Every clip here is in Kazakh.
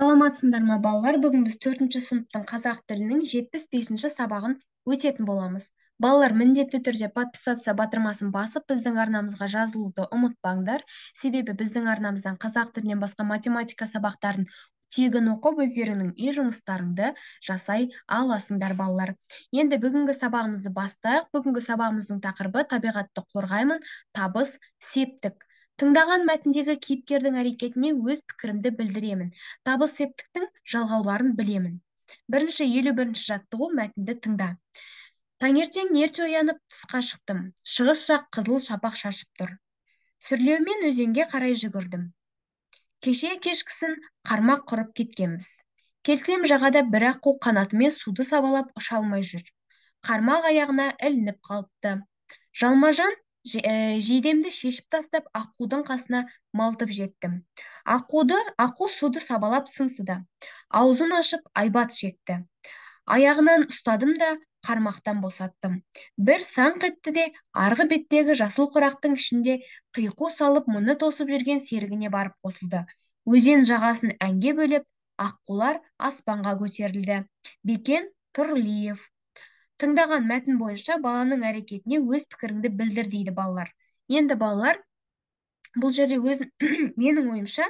Саламатсыңдар ма, балалар? Бүгін біз 4-ші сыныптың қазақ тілінің 75-ші сабағын өтетін боламыз. Балалар, міндетті түрде подписаться батырмасын басып, біздің арнамызға жазылуды ұмытпаңдар. Себебі біздің арнамыздан қазақ тілінен басқа математика сабақтарын тегін оқып, өздеріңнің үй жұмыстарыңды жасай аласыңдар, балалар. Енді бүгінгі сабағымызды бастайық. Бүгінгі сабағымыздың тақырыбы табиғатты қорғаймын, табыс септік. Тыңдаған мәтіндегі кейіпкердің әрекетіне өз пікірімді білдіремін. Табыс септіктің жалғауларын білемін. Бірінші 51-ші жаттығу, мәтінді тыңда. Таңертең ерте оянып тысқа шықтым. Шығыс жақ қызыл шапақ шашып тұр. Сүрлеумен өзенге қарай жүгірдім. Кеше кешкісін қармақ құрып кеткенбіз. Келсем, жағада бір аққу қанатымен суды сабалап ұша алмай жүр. Қармақ аяғына ілініп қалыпты. Жалмажан жейдемді шешіп тастап, аққудың қасына малтып жеттім. Аққу суды сабалап сыңсыды. Аузын ашып айбат шекті. Аяғынан ұстадым да қармақтан босаттым. Бір саңқ етті де, арғы беттегі жасыл құрақтың ішінде қиқу салып мұны тосып жүрген серігіне барып қосылды. Өзен жағасын әнге бөлеп, аққулар аспанға көтерілді. Бекен Тұрлиев. Тыңдаған мәтін бойынша баланың әрекетіне өз пікіріңді білдір дейді балалар. Енді балалар, бұл жерде менің ойымша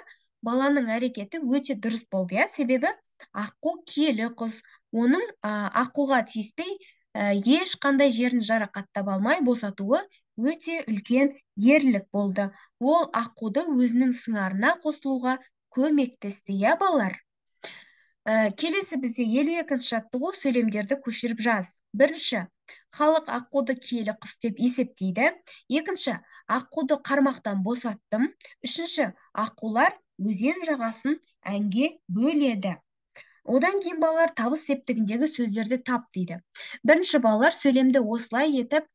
баланың әрекеті өте дұрыс болды, иә? Себебі аққу киелі құс, оның аққуға тиіспей, ешқандай жерін жарақаттап алмай босатуы өте үлкен ерлік болды. Ол аққуды өзінің сыңарына қосылуға көмектесті, иә балалар? Келесі бізде 52-ші жаттығу, сөйлемдерді көшіріп жаз. Бірінші, халық аққуды киелі құс деп есептейді. Екінші, аққуды қармақтан босаттым. Үшінші, аққулар өзен жағасын әнге бөледі. Одан кейін балалар табыс септігіндегі сөздерді тап дейді. Бірінші балалар сөйлемді осылай етіп,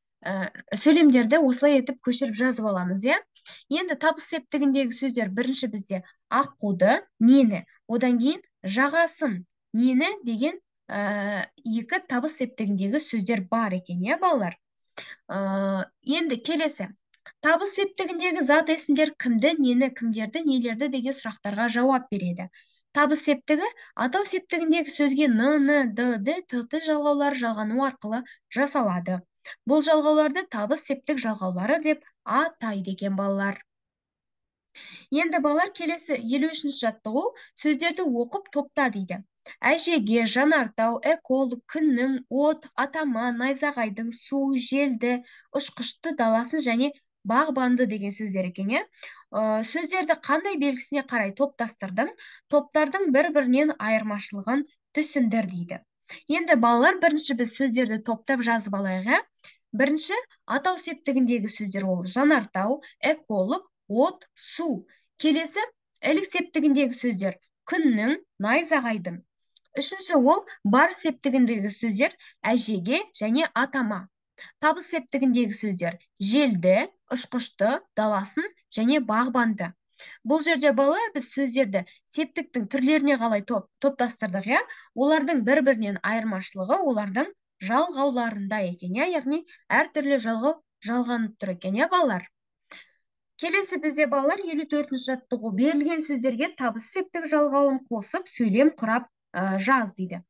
сөйлемдерді осылай етіп көшіріп жазып аламыз, иә? Енді табыс септігіндегі сөздер бірінші бізде аққуды, нені, одан кейін жағасын, нені деген, екі табыс септігіндегі сөздер бар екен, иә балалар? Енді келесі. Табыс септігіндегі зат есімдер кімді, нені, кімдерді, нелерді деген сұрақтарға жауап береді. Табыс септігі атау септігіндегі сөзге н, н, д, д, т, т жалғаулары жалғану арқылы жасалады. Бұл жалғауларды табыс септік жалғаулары деп атайды екен балалар. Енді балалар келесі 53-ші жаттығу, сөздерді оқып топта дейді. Әжеге, жанартау, эколог, күннің, от, атама, найзағайдың, су, желді, ұшқышты, даласын және бағбанды деген сөздер екен, иә? Сөздерді қандай белгісіне қарай топтастырдың, топтардың бір-бірінен айырмашылығын түсіндір дейді. Енді балалар бірінші біз сөздерді топтап жазып алайық, иә? Бірінші атау септігіндегі сөздер ол жанартау, эколог, от, су. Келесі ілік септігіндегі сөздер күннің, найзағайдың. Үшінші ол бар септігіндегі сөздер әжеге және атама. Табыс септігіндегі сөздер желді, ұшқышты, даласын және бағбанды. Бұл жерде балалар біз сөздерді септіктің түрлеріне қалай топтастырдық, иә? Олардың бір-бірінен айырмашылығы олардың жалғауларында екен, иә? Яғни әртүрлі жалғау жалғанып тұр екен, иә балалар? Келесі бізде балалар 54-ші жаттығу, берілген сөздерге табыс септік жалғауын қосып сөйлем құрап, жаз дейді.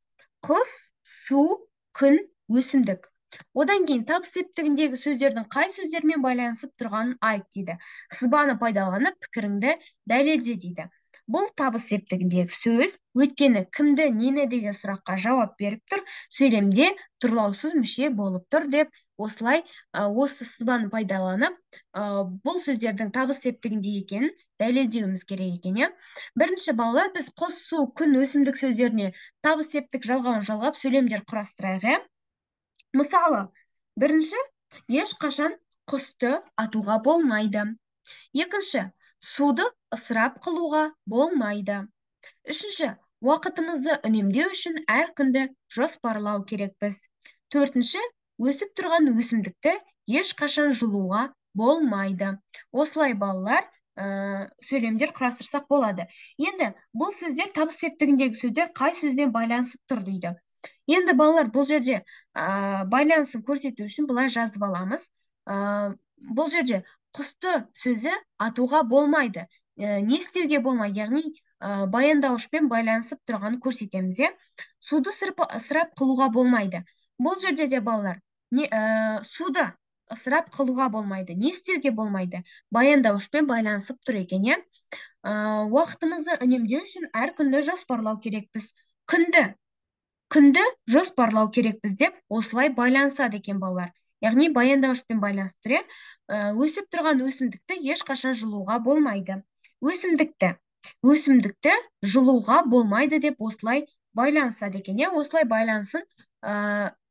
Құс, су, күн, өсімдік. Одан кейін табыс септігіндегі сөздердің қай сөздермен байланысып тұрғанын айт дейді. Сызбаны пайдаланып пікіріңді дәлелде дейді. Бұл табыс септігіндегі сөз, өйткені кімді, нені деген сұраққа жауап беріп тұр, сөйлемде тұрлаусыз мүше болып тұр деп осылай, осы сызбаны пайдаланып, бұл сөздердің табыс септігінде екенін дәлелдеуіміз керек екен, иә? Бірінші балалар біз құс, су, күн, өсімдік сөздеріне табыс септік жалғауын жалғап сөйлемдер құрастырайық, иә? Мысалы, бірінші, ешқашан құсты атуға болмайды. Екінші, суды ысырап қылуға болмайды. Үшінші, уақытымызды үнемдеу үшін әр күнді жоспарлау керекпіз. Төртінші, өсіп тұрған өсімдікті ешқашан жұлуға болмайды. Осылай балалар, сөйлемдер құрастырсақ болады. Енді бұл сөздер табыс септігіндегі сөздер қай сөзбен байланысып тұр дейді. Енді балалар бұл жерде, байланысын көрсету үшін былай жазып аламыз. Бұл жерде құсты сөзі атуға болмайды. Не істеуге болмайды, яғни баяндауышпен байланысып тұрғанын көрсетеміз, иә. Суды ысырап қылуға болмайды. Бұл жерде де балалар, суды ысырап қылуға болмайды. Не істеуге болмайды? Баяндауышпен байланысып тұр екен, иә. Уақытымызды үнемдеу үшін әр күнді жоспарлау керекпіз. Күнді жоспарлау керекпіз деп осылай байланысады екен балалар. Яғни баяндауышпен байланысып тұр, иә. Өсіп тұрған өсімдікті ешқашан жұлуға болмайды. Өсімдікті жұлуға болмайды деп осылай байланысады екен, иә. Осылай байланысын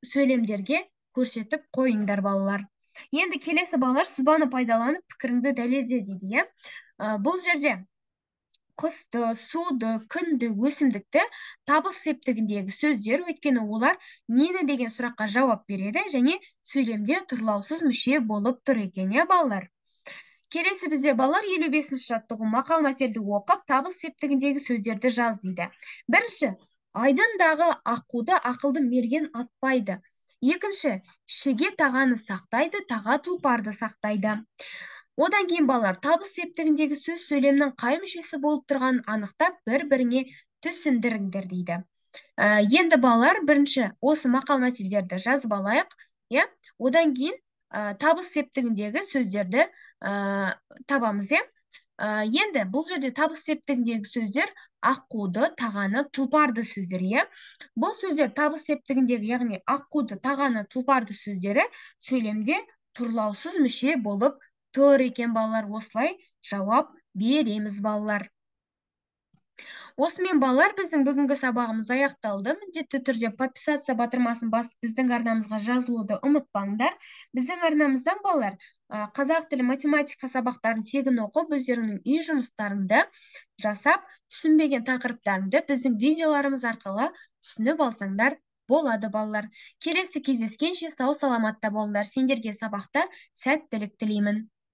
сөйлемдерге көрсетіп қойыңдар балалар. Енді келесі балалар, сызбаны пайдаланып пікіріңді дәлелде дейді, иә. Бұл жерде құсты, суды, күнді, өсімдікті табыс септігіндегі сөздер, өйткені олар нені деген сұраққа жауап береді және сөйлемде тұрлаусыз мүше болып тұр екен, иә балалар. Келесі бізде балалар 55-ші жаттығу, мақал мәтелді оқып, табыс септігіндегі сөздерді жаз дейді. Бірінші, айдындағы аққуды ақылды мерген атпайды. Екінші, шеге тағаны сақтайды, таға тұлпарды сақтайды. Одан кейін балалар табыс септігіндегі сөз сөйлемнің қай мүшесі болып тұрғанын анықтап, бір-біріңе түсіндіріңдер дейді. Енді балалар бірінші осы мақал мәтелдерді жазып алайық, иә? Одан кейін табыс септігіндегі сөздерді табамыз, иә? Енді бұл жерде табыс септігіндегі сөздер аққуды, тағаны, тұлпарды сөздер, иә? Бұл сөздер табыс септігіндегі, яғни аққуды, тағаны, тұлпарды сөздері сөйлемде тұрлаусыз мүше болып тұр екен балалар. Осылай жауап береміз балалар. Осымен балалар біздің бүгінгі сабағымыз аяқталды. Міндетті түрде подписаться батырмасын басып біздің арнамызға жазылуды ұмытпаңдар. Біздің арнамыздан балалар қазақ тілі, математика сабақтарын тегін оқып, өздеріңнің үй жұмыстарыңды жасап, түсінбеген тақырыптарыңды біздің видеоларымыз арқылы түсініп алсаңдар болады балалар. Келесі кездескенше сау саламатта болыңдар. Сендерге сабақта сәттілік тілеймін.